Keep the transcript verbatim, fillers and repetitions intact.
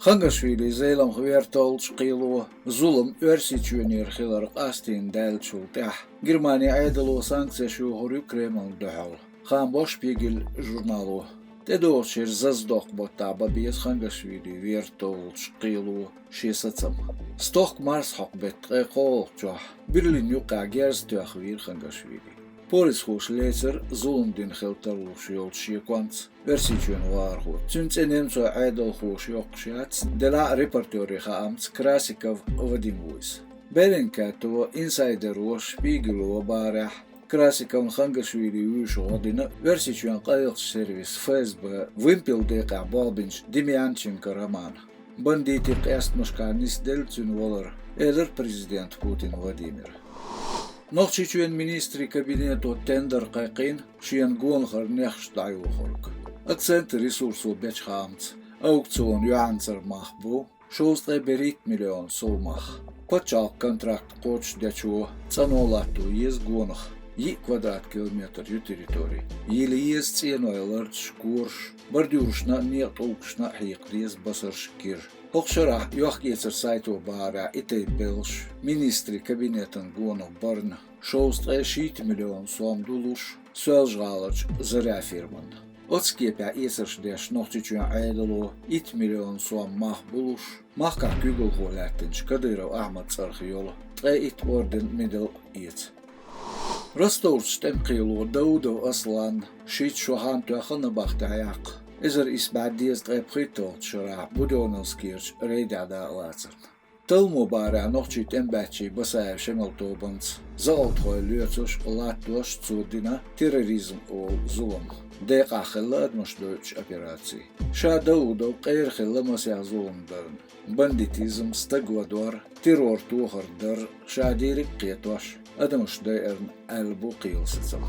Хангашвили Зеламха вер толлучу кхело зулам Оьрсийчоьнера хилар къастийна даьллачул тӀаьхьа Германин Ӏедало санкцеш йохур ю Кремлна дуьхьал, хаам бо Шпигель журнало. ТӀедогӀучу шеран зазадоккху баттахь бан беза Хангашвили вер толлучу кхело шен сацам. Стохка марсхьокху беттан ткъе кхоалгӀачохь Берлин юккъехь герз тоьхна вийра Хангашвили. Полисхоша лецира зулам дина хила тарлуш йолчу шеконца Оьрсийчоьнан вахархочо. Цуьнан цӀе немцойн Ӏедалхоша йоккхуш яц, делахь а репортерийн хаамца Красиков Вадим ву иза. Беллингкато, Инсайдеро, Шпигело бахарехь, Красиковна Хангашвили вуьйшуш гӀо дина Оьрсийчоьнан къайлахчу сервисан ФСБ вимпелан декъехь болх бинчу Демьянченко Романа. Бандитийн къестамашкахь нисделла цуьнан валар, элира президента Путин Владимира. Нохчийчоьнан министрийн кабинето тендер кхайкхийна шена гонахара нехаш дӀайохург. Акцент ресурсо бечу хаамца, аукцион йоьӀанцара мах бу шовзткъе берхӀитта миллион сов мах. Пачхьалкхан контракт кхочушдечо цӀано латто еза гонах йиъ квадрат километр ю территори. Йила еза цӀенойн лардаш, кораш, бордюрашна а, некъан тӀулгашна а хьекха деза басарш, кира. ХӀокху шарахь йохк-эцаран сайто бахарехь, и тайпа белхаш министрийн кабинетан гонах барна шовзткъе шийтта миллион сом ду луш Соьлжа-ГӀаларчу «Заря» фирмана. Оцу кепехь эцарш деш Нохчийчоьнан Ӏедало итт миллион сом мах бу луш, махкахь куьйгалхо лаьттинчу Кадыров Ахьмадан цӀарах йолу ткъе итт орден, медал эца. Ростовчу тӀеман кхело Даудов Аслан шийтта шо хан тоьхна набахтехь яккха, эзар исс бӀе дезткъе пхийтталгӀачу шарахь Будённовскерчу рейдехь дакъалацарна. Талламо бахарехь, нохчийн тӀемабаьччий Басаев Шемалан тобанца закъалтхой лоьцуш а, латтош а цо дина терроризм олу зулам. Декъахь хилла адамаш дойтучу операци. Ша Даудов къера хилла масех зулам дарна. Бандитизм, стаг вадор, террор тохар дар ша дийриг а кхетош, адамаш дайарна аьлла бу кхелан сацам.